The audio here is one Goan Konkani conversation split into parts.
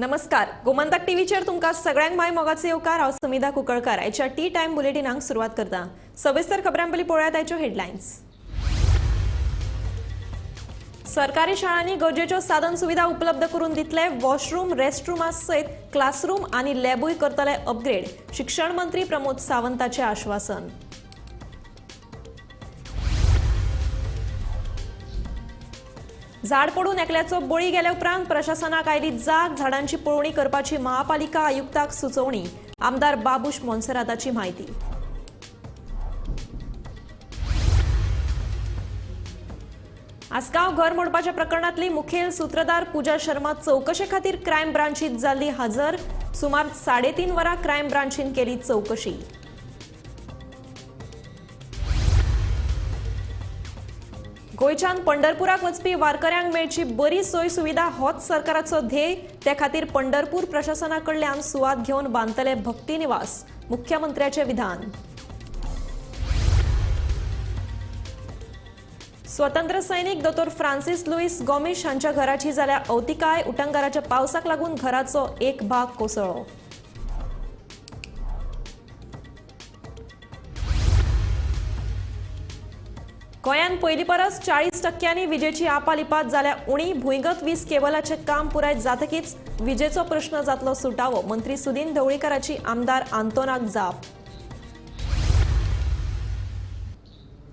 नमस्कार, गोमंतक टीव्हीचेर तुमकां सगळ्यांक माय मोगाचो येवकार. हांव समिधा कुंकळकार. आयच्या टी टायम बुलेटिनाक सुरवात करता. सविस्तर खबरां पयलीं पळोवया आयच्यो हेडलायन्स. सरकारी शाळांनी गरजेच्यो साधन सुविधा उपलब्ध करून दितले. वॉशरूम, रेस्टरूमा सयत क्लासरूम आनी लॅबूय करतले अपग्रेड. शिक्षण मंत्री प्रमोद सावंताचे आश्वासन. झाड पडून एकल्याचो बळी गेल्या उपरांत प्रशासनाक आयली जाग. झाडांची पळोवणी करपाची महापालिका आयुक्ताक सुचोवणी. आमदार बाबूश मोन्सेराताची म्हायती. आसगांव घर मोडपाच्या प्रकरणातली मुखेल सूत्रधार पूजा शर्मा चवकशे खातीर क्रायम ब्रांचीत जाल्ली हजर. सुमार 3.5 वरां क्रायम ब्रांचीन केली चवकशी. गोंयच्यान पंढरपुराक वचपी वारकऱ्यांक मेळची बरी सोय सुविधा होच सरकाराचो ध्येय. ते खातीर पंढरपूर प्रशासना कडल्यान सुवात घेवन बांदतले भक्ती निवास. मुख्यमंत्र्याचे विधान. स्वतंत्र सैनिक दोतोर फ्रांसीस लुईस गोमिश हांच्या घराची जाल्या अवतिकाय. उटंगाराच्या पावसाक लागून घराचो एक भाग कोसळ्ळो. गोंयांत पयलीं परस 40% विजेची आपालिपात जाल्या उणी. भुंयगत वीज केबलाचें काम पुराय जातकीच विजेचो प्रश्न जातलो सुटावो. मंत्री सुदिन ढवळीकाराची आमदार आंतोनाक जाप.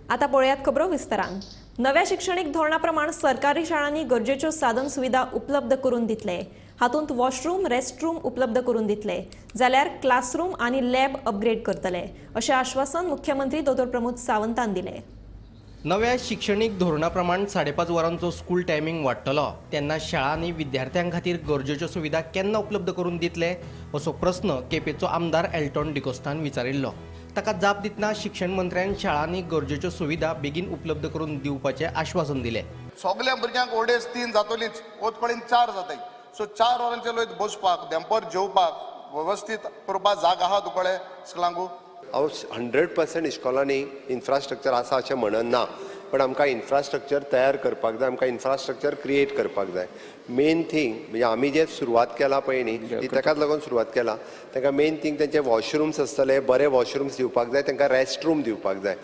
आतां पळयात खबरो विस्तारान. नव्या शिक्षणीक धोरणा प्रमाण सरकारी शाळांनी गरजेच्यो साधन सुविधा उपलब्ध करून दितले. हातूंत वॉशरूम, रेस्टरूम उपलब्ध करून दितले, जाल्यार क्लासरूम आनी लॅब अपग्रेड करतले, अशें आश्वासन मुख्यमंत्री दोतोर प्रमोद सावंतान दिलें. नव्या शिक्षणीक धोरणा प्रमाण 5.5 वरांचो स्कूल टायमींग वाडटलो तेन्ना शाळांनी विद्यार्थ्यां खातीर गरजेच्यो सुविधा केन्ना उपलब्ध करून दितले असो प्रस्न केपेंचो आमदार एल्टॉन डिकोस्तान विचारिल्लो. ताका जाप दितना शिक्षण मंत्र्यान शाळांनी गरजेच्यो सुविधा बेगीन उपलब्ध करून दिवपाचें आश्वासन दिलें. सगल्या भुरग्यांक 3.5 जातलीच, वचपडीन 4 जाताय. सो 4 वरांचे लोक बसपाक, देंपर जेवपाक वेवस्थीत करपाक जागा आहा तुकडे स्कुलांकू. हांव 100% इस्कॉलांनी इन्फ्रास्ट्रक्चर आसा अशें म्हणना, पण आमकां इन्फ्रास्ट्रक्चर तयार करपाक जाय, आमकां इन्फ्रास्ट्रक्चर क्रिएट करपाक जाय. मेन थींग म्हणजे आमी जे सुरवात केला पळय न्ही, ती ताकाच लागून सुरवात केला. तांकां मेन थींग तेंचे वॉशरूम्स आसतले, बरे वॉशरूम्स दिवपाक जाय, तांकां रेस्टरूम दिवपाक जाय.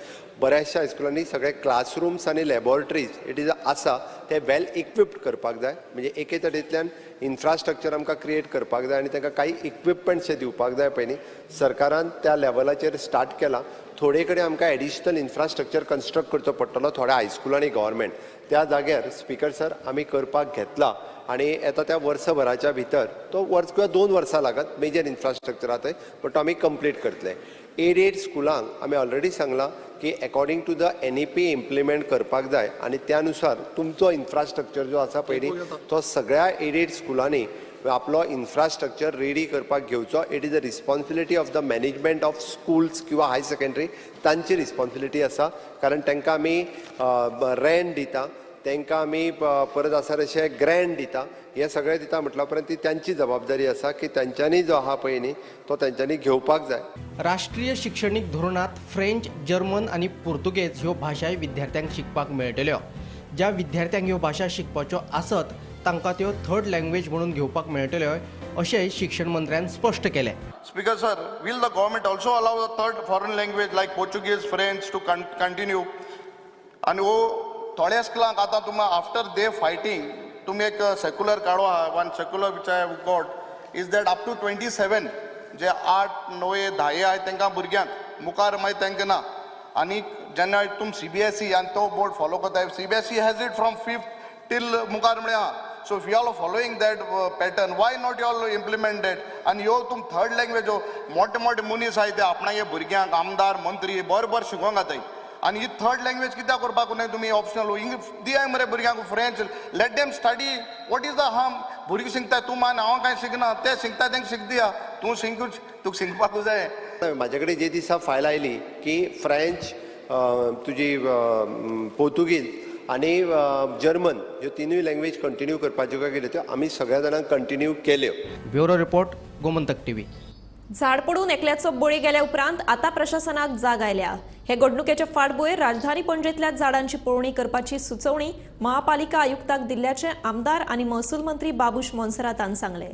बऱ्याचशा हायस्कुलांनी सगळे क्लासरूम्स आनी लॅबोरेटरीज it is आसा ते वेल इक्विप्ड करपाक जाय. म्हणजे एके तरेंतल्यान इन्फ्रास्ट्रक्चर आमकां क्रिएट करपाक जाय आनी तांकां कांय इक्विपमेंट्स दिवपाक जाय. पळय न्ही, सरकारान त्या लेवलाचेर स्टार्ट केला. थोडे कडेन आमकां एडिशनल इन्फ्रास्ट्रक्चर कन्स्ट्रक्ट करचो पडटलो थोड्या हायस्कुलांनी गव्हर्मेंट त्या जाग्यार. स्पीकर सर, आमी करपाक घेतला आनी येता त्या वर्सभराच्या भितर तो वर्स किंवा 2 वर्सां लागत मेजर इन्फ्रास्ट्रक्चर आतां, बट तो आमी कंप्लीट करतले. एडेड स्कुलांक आमी ऑलरेडी सांगलां की according to the NEP implement करपाक जाय आनी त्या नुसार तुमचो इन्फ्रास्ट्रक्चर जो आसा पळय न्ही तो सगळ्या एडेड स्कुलांनी आपलो इन्फ्रास्ट्रक्चर रेडी करपाक घेवचो. It is a responsibility of the management of schools किंवा हायर सेकंडरी, तांची रिस्पॉन्सिबिलिटी आसा. कारण तांकां आमी रेंट दिता, तांकां आमी परत आसा तशें ग्रँट दिता, हें सगळें दिता म्हटल्या उपरांत ती तांची जबाबदारी आसा की तांच्यांनी जो आहा पळय न्ही तो तांच्यांनी घेवपाक जाय. राष्ट्रीय शिक्षणीक धोरणांत फ्रेंच, जर्मन आनी पुर्तुगेज ह्यो भाशाय विद्यार्थ्यांक शिकपाक मेळटल्यो. ज्या विद्यार्थ्यांक ह्यो भाशा शिकपाच्यो आसत तांकां त्यो थर्ड लँग्वेज म्हणून घेवपाक मेळटल्यो अशेंय शिक्षण मंत्र्यान स्पश्ट केलें. Speaker sir, will the government also allow the third foreign language like Portuguese, French to continue? आनी हो थोड्या स्कुलांक आतां तुमी आफ्टर they fighting तुमी एक सेक्युलर काडो आहा. One circular which I have got is that up to 27 जे 8, 9, 10 आहाय तांकां भुरग्यांक मुखार मागीर तांकां ना. आनी जेन्ना तुमी CBSE आनी तो बोर्ड फॉलो करताय, CBSE has it from 5th till मुखार म्हळ्यार आहा. So if you all are following that pattern, why not you all implement that? आनी ह्यो तुम थर्ड लँग्वेज मोठे मोठे मनीस आहाय ते आपणागे भुरग्यांक आमदार मंत्री बरें बरें शिकोवंक घाताय. आनी ही थर्ड लँग्वेज कित्याक करपाक न्हय तुमी ऑप्शनल इंग्लीश दियाय मरे भुरग्यांक French. Let them study, what is the harm? भुरगीं शिकता, तूं मान हांव कांय शिकना, ते शिकता तांकां शिक दिया. तूं शिकूच, तुका शिकपाकूच जाय. म्हाजे कडेन जे दिसा फायल आयली की फ्रेंच, तुजी पोर्तुगीज आनी जर्मन ह्यो तिनूय लँग्वेज कंटिन्यू करपाच्यो काय कितें त्यो आमी सगळ्या जाणांक कंटिन्यू केल्यो. Bureau report, Gomantak TV. झाड पडून एकल्याचो बळी गेल्या उपरांत आतां प्रशासनाक जाग आयल्या. हे घडणुकेचे फाटभुंयेर राजधानी पणजेंतल्या झाडांची पळोवणी करपाची सुचोवणी महापालिका आयुक्ताक दिल्ल्याचें आमदार आनी महसूल मंत्री बाबूश मोन्सेरातान सांगलें.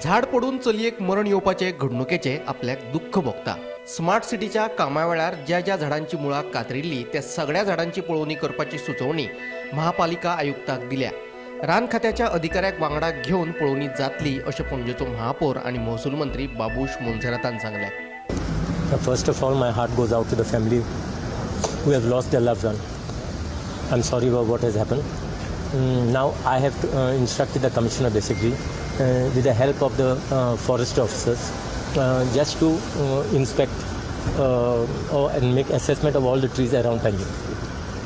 झाड पडून चलयेक मरण येवपाचे घडणुकेचे आपल्याक दुख्ख भोगता. स्मार्ट सिटीच्या कामा वेळार ज्या ज्या झाडांची मुळां कातरिल्ली त्या सगळ्या झाडांची पळोवणी करपाची सुचोवणी महापालिका आयुक्ताक दिल्या. रान खात्याच्या अधिकाऱ्याक वांगडा घेवन पळोवणी जातली अशें पणजेचो महापौर आनी महसूल मंत्री बाबूश मोन्सेरातान सांगलें. First of all, my heart goes out to the family who have lost their loved one. I'm sorry about what has happened. Now I have instructed the commissioner basically with the help of the forest officers just to inspect and make assessment of all the trees around Panjim.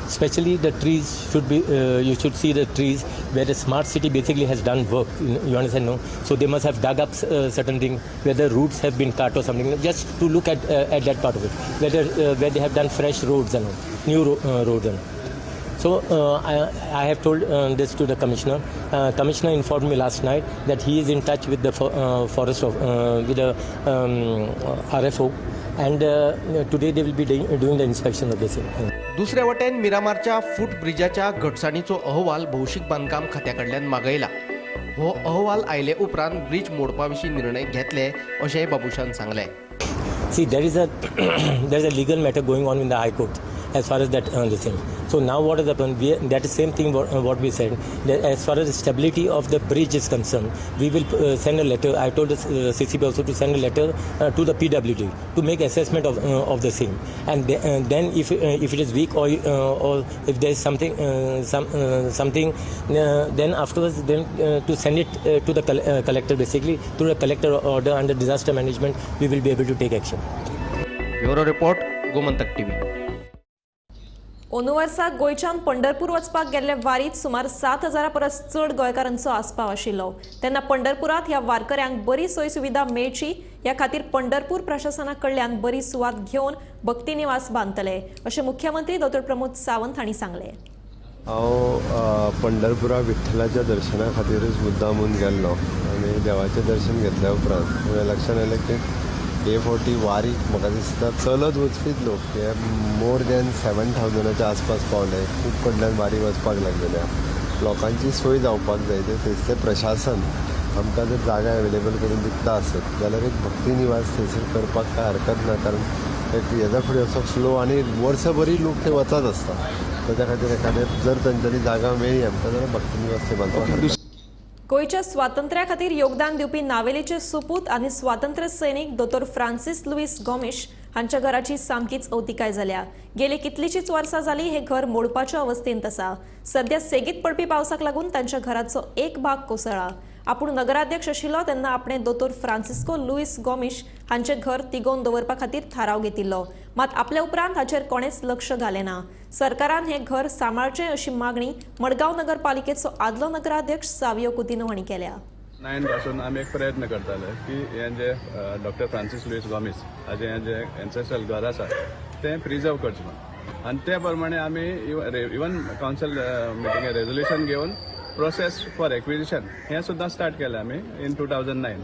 Especially the trees should be, you should see the trees where the smart city basically has done work, you understand, no? So they must have dug up certain thing where the roots have been cut or something, just to look at that part of it, whether where they have done fresh roads and all, new roads and all. So I have told this to the commissioner. Commissioner informed me last night that he is in touch with the forest of with the RFO, and today they will be doing the inspection of this. दुसऱ्या वटेन मिरामारच्या फूट ब्रिजाच्या घटसाणीचो अहवाल भौशीक बांदकाम खात्या कडल्यान मागयला. हो अहवाल आयले उपरांत ब्रिज मोडपा विशीं निर्णय घेतले अशेंय बाबूशान सांगलें. See, there is a legal matter going on in the High Court as far as that this thing. So now what has happened? That is same thing what we said. That as far as the stability of the bridge is concerned, we will send a letter. I told the CCB also to send a letter to the PWD to make assessment of the same. And then if it is weak or if there is something something, then afterwards then to send it to the collector, basically through the collector order under disaster management, we will be able to take action. Bureau report, Gomantak TV. अंदू वर्सा गोंयच्यान पंढरपूर वचपाक गेल्ले वारीत सुमार 7,000 परस चड गोंयकारांचो आस्पाव आशिल्लो. तेन्ना पंढरपुरांत ह्या वारकऱ्यांक बरी सोय सुविधा मेळची ह्या खातीर पंढरपूर प्रशासना कडल्यान बरी सुवात घेवन भक्ती निवास बांदतले अशें मुख्यमंत्री डॉ प्रमोद सावंत हांणी सांगलें. हांव पंढरपुरा विठ्ठलाच्या दर्शना खातीरूच मुद्दामून गेल्लो आनी देवाचें दर्शन घेतल्या उपरांत म्हज्या लक्षांत आयलें की हे फावटी वारीक म्हाका दिसता चलत वचपीच लोक हे मोर दॅन 7,000 आसपास पावले. खूब कडल्यान वारी वचपाक लागलेल्या लोकांची सोय जावपाक जाय. ते थंयसरलें प्रशासन आमकां जर जागा एवेलेबल करून दिता आसत जाल्यार एक भक्ती निवास थंयसर करपाक कांय हरकत ना, कारण एक हेजा फुडें असो फ्लो आनी वर्सभरूय लोक थंय वचत आसता. त्या खातीर एखादें जर तांच्यांनी जागा मेळ्ळी आमकां जाल्यार भक्ती निवास थंय बांदपाक. गोंयच्या स्वातंत्र्या खातीर योगदान दिवपी नावेलीचे सुपूत आनी स्वातंत्र्य सैनीक दोतोर फ्रांसीस लुईस गोमेश हांच्या घराची सामकीच अवतिकाय जाल्या. गेली कितलीशीच वर्सां जाली हे घर मोडपाच्या अवस्थेंत आसा. सध्या सेगीत पडपी पावसाक लागून तांच्या घराचो एक भाग कोसळ्ळा. आपूण नगराध्यक्ष आशिल्लो तेन्ना आपणे दोतोर फ्रांसिस्को लुईस गोमेश हांचें घर तिगोवन दवरपा खातीर थाराव घेतिल्लो, मात आपल्या उपरांत हाचेर कोणेच लक्ष घालें ना. सरकारान हें घर सांबाळचें अशी मागणी मडगांव नगरपालिकेचो आदलो नगराध्यक्ष सावियो कुतिनो हांणी केल्या. 9 पासून आमी एक प्रयत्न करताले की हें जे डॉक्टर फ्रांसीस लुईस गोमेश हाजें हें जें एन्सेस्ट्रल घर आसा तें प्रिजर्व करचें म्हूण, आनी ते प्रमाणे आमी इवन कावन्सिल मिटिंगे रेजोल्युशन घेवन प्रोसेस फॉर एक्विजिशन हें सुद्दां स्टार्ट केलें आमी इन 2009.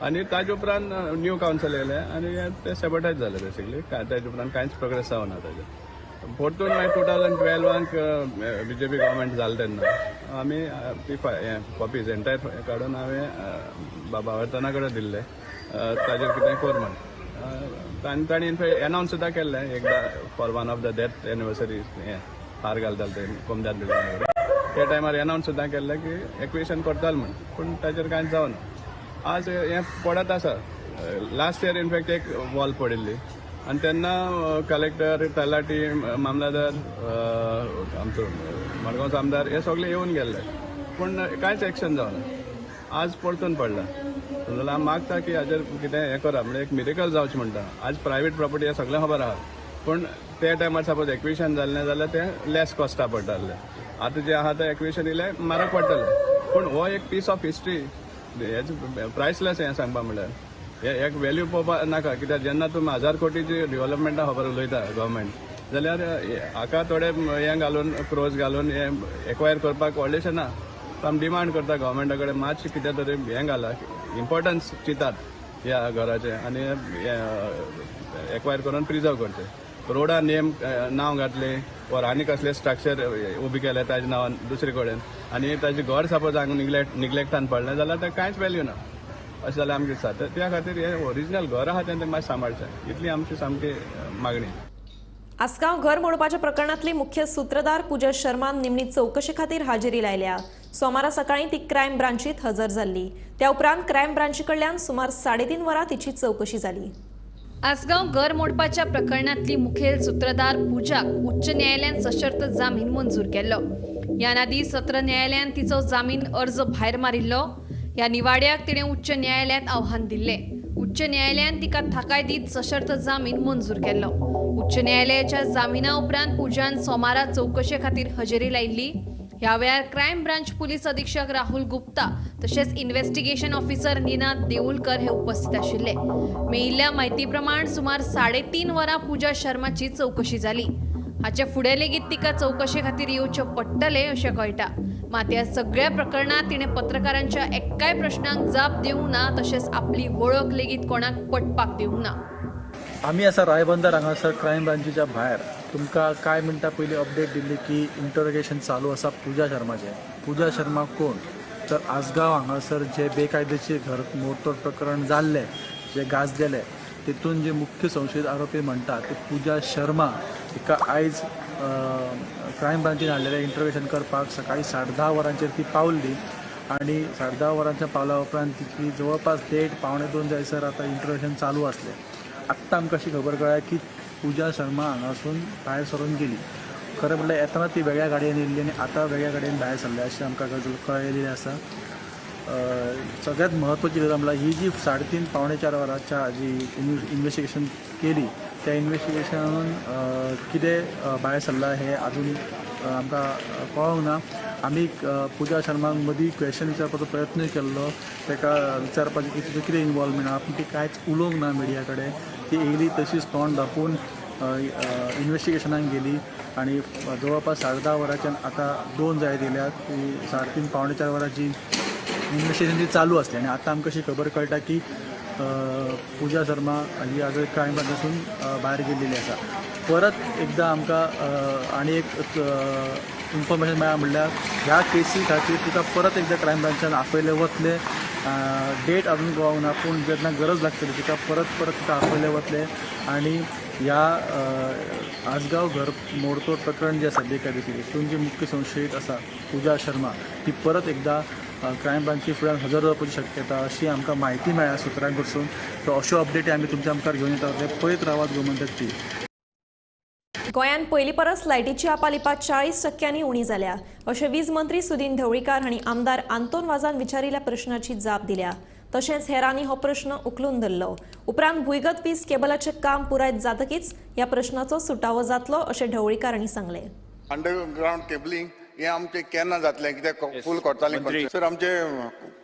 आनी ताजे उपरांत न्यू कावन्सिल येयलें आनी तें सेबोटायज जालें बेसिकली. ताजे उपरांत कांयच प्रोग्रेस जावना ताजेर. परतून मागीर 2012 बीजेपी गव्हर्मेंट जालें तेन्ना आमी ती कॉपीज एंटायर काडून हांवें बाबा वर्तना कडेन दिल्ले ताजेर कितें कर म्हण. आनी तांणी इनफॅक्ट एनावन्स सुद्दां केल्लें एकदां for one of the death anniversary हें हार घालताले ते कोमदार बिल्डिंगा कडेन त्या टायमार एनावन्स सुद्दां केल्लें की एक्विशन करताले म्हण, पूण ताजेर कांयच जावना. आज हें पडत आसा. लास्ट इयर इनफॅक्ट एक वॉल पडिल्ली आनी तेन्ना कलेक्टर, तलाठी, मामलादार, आमचो मडगांवचो आमदार हे सगळे येवन गेल्ले, पूण कांयच एक्शन जावना. आज परतून पडला. जाल्यार आमी मागता की हाजेर कितें हें करा, म्हणजे एक मिरेकल जावचें म्हणटा. आज प्रायवेट प्रॉपर्टी हें सगळें खबर आहा, पूण त्या टायमार सपोज एक्विशन जालें जाल्यार तें लेस कॉस्टा पडटालें. आतां जें आहा तें एक्विशन इल्लें म्हारग पडटलें, पूण हो एक पीस ऑफ हिस्ट्री हेच प्रायसलेस हें सांगपा म्हणल्यार हे एक वेल्यू पळोवपा नाका. कित्याक जेन्ना तुमी 1000 कोटीची डेव्हलपमेंटा खबर उलयता गव्हर्मेंट, जाल्यार हाका थोडे हें घालून क्रोज घालून हें एक्वायर करपाक व्हडलेशें ना. आमी डिमांड करता गव्हर्मेंटा कडेन मातशें कितें तरी हें घाला, इम्पोर्टन्स चिंतात ह्या घराचें आनी एक्वायर करून प्रिजर्व करचें. रोडा नेम नांव घातलें वा आनी कसलें स्ट्रक्चर उबें केलें ताज्या नांवान दुसरे कडेन आनी ताजें घर सपोज हांगा निग्लेक्टान पडलें जाल्यार तें कांयच वेल्यू ना. अशें जाल्यार आमकां दिसता. तर त्या खातीर हें ओरिजिनल घर आहा तें मातशें सांबाळचें, इतली आमची सामकी मागणी. आसगांव घर मोडपाच्या प्रकरणांतली मुख्य सूत्रधार पूजा शर्मान निमणी चवकशे खातीर हाजेरी लायल्या. सोमारा सकाळीं ती क्रायम ब्रांचीत हजर जाल्ली. त्या उपरांत क्रायम ब्रांची कडल्यान सुमार 3.5 वरां तिची चवकशी जाली. आसगांव घर मोडपाच्या प्रकरणांतली मुखेल सूत्रधार पूजाक उच्च न्यायालयान सशर्त जामीन मंजूर केल्लो. ह्या आदीं सत्र न्यायालयान तिचो जामीन अर्ज भायर मारिल्लो. ह्या निवाड्याक तिणें उच्च न्यायालयांत आव्हान दिल्लें. उच्च न्यायालयान तिका थाकाय दीत सशर्त जामीन मंजूर केल्लो. उच्च न्यायालयाच्या जामिना उपरांत पूजान सोमारा चवकशे खातीर हजेरी लायिल्ली. ह्या वेळार क्रायम ब्रांच पुलीस अधीक्षक राहुल गुप्ता तशेंच इन्व्हेस्टिगेशन ऑफिसर निनाद देऊलकर हे उपस्थित आशिल्ले. मेळिल्ल्या म्हायती प्रमाण सुमार 3.5 वरां पूजा शर्माची चवकशी जाली. हाचे फुडें लेगीत तिका चवकशे खातीर येवचें पडटलें अशें कळटा. मात ह्या सगळ्या प्रकरणांत तिणें पत्रकारांच्या एक्काय प्रश्नांक जाप दिवंक ना, तशेंच आपली वळख लेगीत कोणाक पटपाक दिवंक ना. आमी आसा रायबंदर हांगासर क्रायम ब्रांचीच्या भायर. तुमकां कांय मिनटां पयलीं अपडेट दिल्ली की इंटरोगेशन चालू आसा पूजा शर्माचें. पूजा शर्मा कोण तर आसगांव हांगासर जे बेकायदेशीर घर मोडतोड प्रकरण जाल्लें, जे गाजलेलें, तेतून जे मुख्य संशयीत आरोपी म्हणटा ते पूजा शर्मा हिका आयज क्रायम ब्रांचीन हाडलेलें इंटरोगेशन करपाक. सकाळीं 10:30 वरांचेर ती पावल्ली आनी 10:30 वरांच्या पावल्या उपरांत तिची जवळपास 1:30 1:45 जायसर आतां इंटरोगेशन चालू आसलें. आत्तां आमकां अशी खबर कळ्ळ्या की पूजा शर्मा हांगासून भायर सरून गेली. खरें म्हणल्यार येतना ती वेगळ्या गाडयेन येयल्ली आनी आतां वेगळ्या गाडयेन भायर सरल्या अशें आमकां गजाल कळयलेली आसा. सगळ्यांत म्हत्वाची गजाल म्हणल्यार ही जी 3.5 3.75 वरांच्या जी इन्वेस्टिगेशन केली त्या इन्वेस्टिगेशनान कितें भायर सरलां हें आजून आमकां कळोंक ना. आमी पूजा शर्माक मदीं क्वेशन विचारपाचो प्रयत्नूय केल्लो, ताका विचारपाचें की तुजें कितें इनवॉल्वमेंट आहा, पूण ती कांयच उलोवंक ना मिडिया कडेन. ती येयली तशीच तोंड धापून इन्वेस्टिगेशनाक गेली आनी जवळपास 10:30 वरांच्यान आतां 2 जायत येयल्यात. ती 3.5 3.75 वरांची इन्वेस्टिगेशन ती चालू आसली आनी आतां आमकां अशी खबर कळटा की पूजा शर्मा ही आज क्रायम ब्रांचासून भायर गेल्लेली आसा. परत एकदां आमकां आनी एक इन्फॉर्मेशन मेळ्ळा म्हणल्यार ह्या केसी खातीर तिका परत एकदां क्रायम ब्रांचान आपयलें वतलें. डेट अजून कळोंक ना, पूण जेन्ना गरज लागतली तिका परत परत तिका आपयलें वतलें. आनी ह्या आसगांव घर मोडतोड प्रकरण जें आसा बेकायदेशीर, हितून जी मुख्य संशयीत आसा पूजा शर्मा ती परत एकदां क्रायम ब्रांची फुड्यान हजर जावपाची शक्यता अशी आमकां म्हायती मेळ्ळ्या सुत्रां कडसून. सो अश्यो अपडेटी आमी तुमच्या मुखार घेवन येता. पळयत रावात गोमंतक टीव्ही. गोंयांत पयलीं परस लायटीची आपालिपा 40% उणी जाल्या अशें वीज मंत्री सुदिन ढवळीकार हांणी आमदार आंतोन वाजान विचारिल्ल्या प्रश्नाची जाप दिल्या. तशेंच हेरांनी हो प्रश्न उखलून धरलो. उपरांत भुंयगत वीज केबलाचें काम पुराय जातकीच ह्या प्रश्नाचो सुटावो जातलो अशें ढवळीकार हांणी सांगलें. अंडरग्रावंड केबलिंग हें आमचें केन्ना जातलें, कित्याक फूल कोर्ताली सर आमचे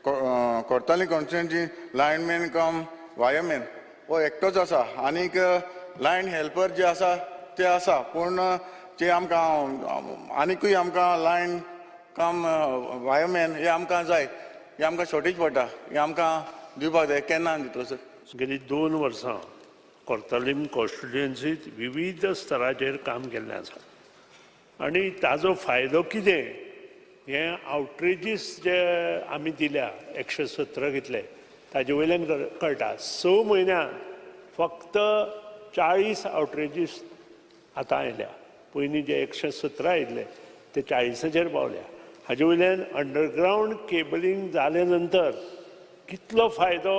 कोर्ताली कॉन्स्टिट्युएन्सी लायनमॅन कम वायरमॅन हो एकटोच आसा आनीक लायन हेल्पर जे आसा ते आसा, पूण जे आमकां आनिकूय आमकां लायन कम वायरमॅन हे आमकां जाय, हे आमकां शॉर्टेज पडटा, हे आमकां दिवपाक जाय. केन्ना दितलो सर? गेली 2 वर्सां कोर्तालीम कॉन्स्टिट्युएन्सीत विविध स्तराचेर काम केल्लें आसा आनी ताजो फायदो कितें हें आवटरेजीस जे आमी दिल्या 117 घेतले ताजे वयल्यान कळटा. 6 म्हयन्यांत फक्त 40 आवटरेजीस आतां आयल्या, पयलीं जे 117 आयिल्ले ते 40चेर पावल्या. हाजे वयल्यान अंडरग्रावंड केबलिंग जाले नंतर कितलो फायदो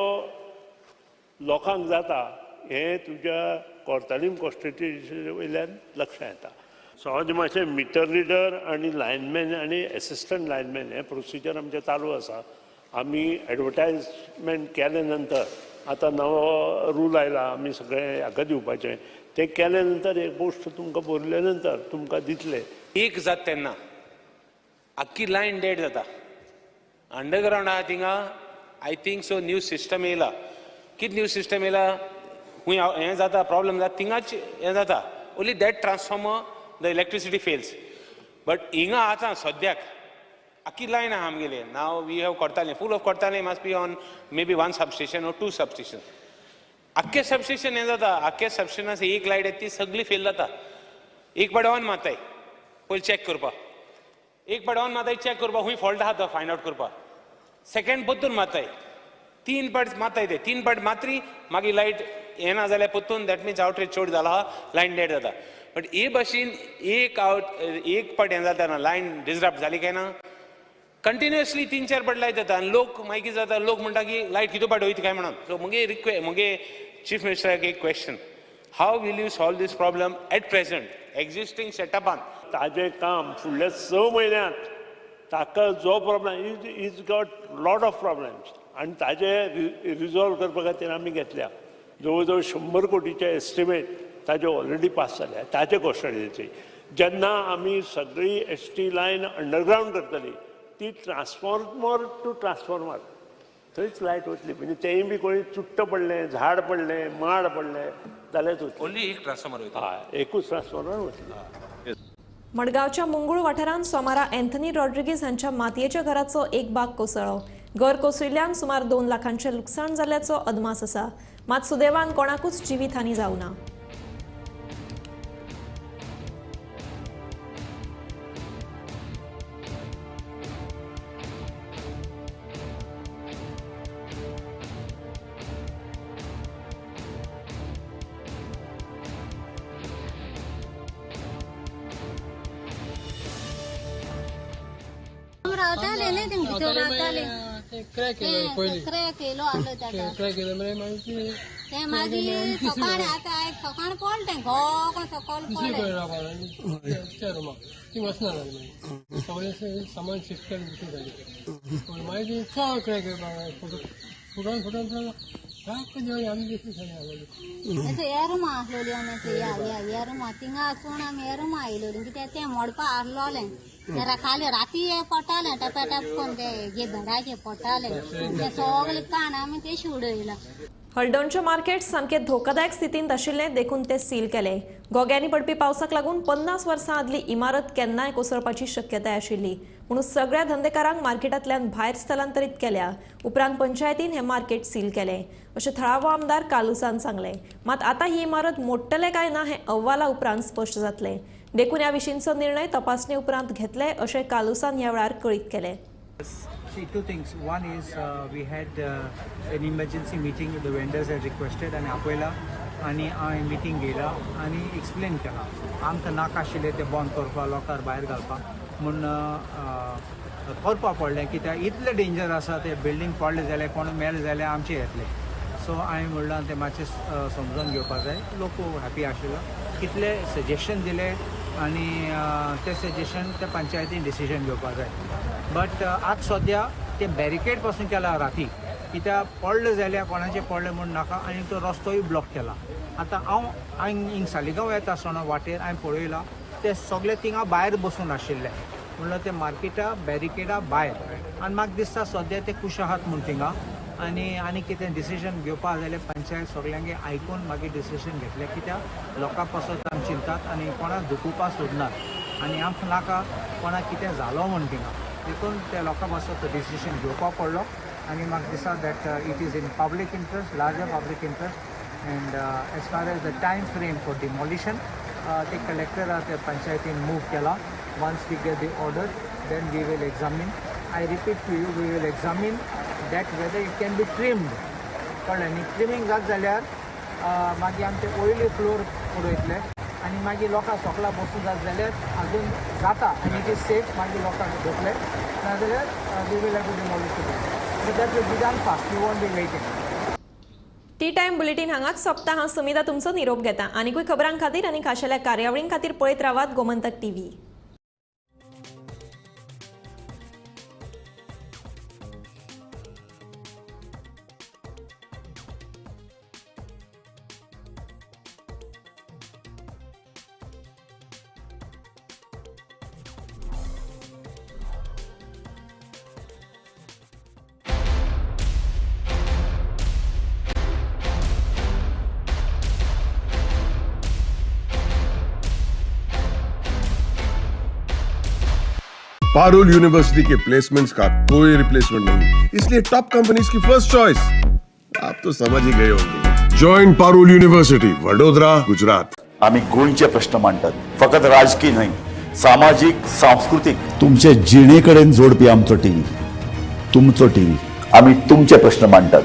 लोकांक जाता हें तुज्या कोर्तालीम कॉन्स्टिट्युएन्सी वयल्यान लक्षांत येता. सहज मातशें मिटर रिडर आनी लायनमॅन आनी एसिस्टंट लायनमॅन हें प्रोसिजर आमचें चालू आसा. आमी एडवर्टायजमेंट केले नंतर आतां नवो रूल आयला, आमी सगळें हाका दिवपाचें, तें केले नंतर एक पोस्ट तुमकां भरले नंतर तुमकां दितले. एक जाता तेन्ना आख्खी लायन डेड जाता. अंडरग्रावंड आहा थिंगा I think so new system येयला. कितें न्यू सिस्टम येयला खूंय हें जाता प्रॉब्लम जाता थिंगाच हें जाता. Only that transformer the electricity fails. But हिंगा आतां सद्याक आख्खी लायन आहा आमगेली. Now we have Cortalim, full of Cortalim must be on may be 1 substation or 2 substation. आख्खें सबस्टेशन हें जाता, आख्खे सबस्टेशनान एक लायट येता ती सगळी फेल जाता. एक पाट ऑन मारताय पयलीं चॅक करपाक, एक पाट ऑन मारताय चॅक करपाक खूंय फॉल्ट आहा तो फायंड आवट करपाक, सेकंड परतून मारताय तीन पाट मारताय ते, तीन पाट मात्री मागीर लायट येना जाल्यार परतून that means outrage चड जाला, लायन डेड जाता. बट हे भाशेन एक आवट एक पाट हें जाता ना, लायन डिसरप्ट जाली काय ना, कंटिन्युअसली तीन चार पाट लायट जाता आनी लोक मागीर कितें जाता, लोक म्हणटा की लायट कितू पाट वयता काय म्हणून. सो मुगे रिक्वे मुगे चीफ मिनिस्टराक एक question, how will you solve this problem at present existing सेटअपान? ताजें काम फुडल्या 6 म्हयन्यांत ताका जो problem is got lot of problems आनी ताजे रिजॉल्व करपा खातीर आमी घेतल्या जवळ जवळ 100 कोटीचे एस्टिमेट ताजे ऑलरेडी पास जाल्या. ताजे कॉन्स्टिट्युएन्सी जेन्ना आमी सगळी एस टी लायन अंडरग्रावंड करतली ती ट्रान्सफॉर्मर टू ट्रान्सफॉर्मर थंयच लायट वतली. म्हणजे तेंय बी कोणी चुट्ट पडलें, झाड पडलें, माड पडलें जाल्यार वतली. ओन्ली एक ट्रान्सफॉर्मर वयता. हय, एकूच ट्रान्सफॉर्मर वतली. मडगांवच्या मुंगूळ वाठारांत सोमारा अँथनी रॉड्रिगीज हांच्या मातयेच्या घराचो एक भाग कोसळ्ळो. घर कोसळिल्ल्यान सुमार 2 लाखांचें लुकसाण जाल्ल्याचो अदमास आसा. मात सुदैवान कोणाकूच जिवीत हानी जावना. रावताले न्ही तेंगे भितर रावताले. क्रॅक येयलो पयलीं, क्रॅक येयलो आहलो ताका. क्रॅक येयलो मागीर तें मागीर सकाळ आतां सकाळ पडलें तें घोकोन सकयल पडलें. त्या रुमाक ती वचना जाली, मागीर सगळें सामान शिफ्ट केलें दुसरी जाली. पूण मागीर चड क्रॅक येवपाक फुटोन फुटोन फुटोन सारको जेवण आमी दुसरी सायडीन आहलोली. ह्या रुमा आहलोली आमी, ह्या ह्या ह्या रुमा थिंगा आसून आमी ह्या रुमा आयलोली कित्याक तें मोडपा आहलोलें. खाली राती पडटालें टप टप करून ते जे बेडाचे पडटाले ते सगळे कान आमी ते उडयला. हळदणचें मार्केट सामकें धोकादायक स्थितींत आशिल्लें देखून तें सील केलें. घोग्यांनी पडपी पावसाक लागून 50 वर्सां आदली इमारत केन्नाय कोसळपाची शक्यताय आशिल्ली म्हणून सगळ्या धंदेकारांक मार्केटांतल्यान भायर स्थलांतरीत केल्या. उपरांत पंचायतीन हें मार्केट सील केलें अशें थळावो आमदार कालुसान सांगलें. मात आतां ही इमारत मोडटले काय ना हें अहवाला उपरांत स्पश्ट जातलें देखून ह्या विशींचो निर्णय तपासणे उपरांत घेतले अशें कालुसान ह्या वेळार कळीत केलें. See, two things. One is we had an emergency meeting, the vendors had requested आनी आपयला आनी हांवें मिटींग घेयला आनी एक्सप्लेन केला आमकां नाका आशिल्लें तें बंद करपाक, लोकांक भायर घालपाक म्हूण करपा पडलें कित्याक इतलें डेंजर आसा तें बिल्डींग पडलें जाल्यार कोण मेलें जाल्यार आमचें येतलें. सो हांवें म्हणलां तें मातशें समजून घेवपाक जाय. लोक हॅपी आशिल्लो, कितले सजेशन दिले आनी ते सजेशन त्या पंचायतीन डिसिजन घेवपाक जाय. बट आज सद्या ते बॅरिकेड पासून केला राती कित्याक पडलें जाल्यार कोणाचें पडलें म्हूण नाका आनी तो रस्तोय ब्लॉक केला. आतां हांव हिंग सालिगांव येता आसतना वाटेर हांवें पळयलां ते सगळे थिंगा भायर बसून आशिल्ले, म्हणल्यार ते मार्केटा बॅरिकेडा भायर. आनी म्हाका दिसता सद्या ते खूश आहात म्हूण थिंगा आनी आनी कितें डिसिजन घेवपाक जाल्यार पंचायत सगल्यांगे आयकून मागीर डिसिजन घेतलें कित्याक लोकां पासत आमी चिंतात आनी कोणाक दुखोवपाक सोदनात आनी आमकां नाका कोणाक कितें जालो म्हूण थिंगा, देखून त्या लोकां पासत तो डिसिजन घेवपाक पडलो. आनी म्हाका दिसता that it is in public interest, larger public interest. And as far as the time frame for demolition ते कलेक्टरा ते पंचायतीन मूव केला. Once we get the order then we will examine. I repeat to you, we will examine that whether it can be trimmed. कळ्ळें न्ही? ट्रिमींग जात जाल्यार मागीर आमचे वयले फ्लोर उडयतले आनी मागीर लोकां सोकला बसून जात जाल्यार अजून जाता आनी it is safe, मागीर लोकांक घेतले नाजाल्यार we will have to demolish it. But that will be done fast, you won't be waiting. Tea time bulletin हांगाच सोंपता. हांव सुमिता तुमचो निरोप घेता. आनीकूय खबरां खातीर आनी खाशेल्या कार्यावळीं खातीर पळयत रावात Gomantak TV. Parul university K placements का कोई रिप्लेसमेंट नहीं, इसलिए टॉप कंपनीज की फर्स्ट चॉइस। आप तो समझ ही गए होंगे। Join Parul university, Vadodara, Gujarat. आम्ही गोंयचे प्रश्न मांडटात, फकत राजकीय न्हय, सामाजीक, सांस्कृतीक, तुमचे जिणे कडेन जोडपी आमचो टीव्ही, तुमचो टीव्ही। आम्ही तुमचे प्रश्न मांडटात।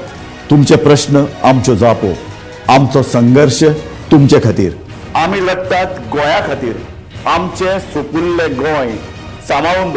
तुमचे प्रश्न आमच्यो जापो, आमचो संघर्श तुमचे खातीर. आमी लडटात गोंया खातीर. आमचें सुपुल्लें गोंय सांबाळून.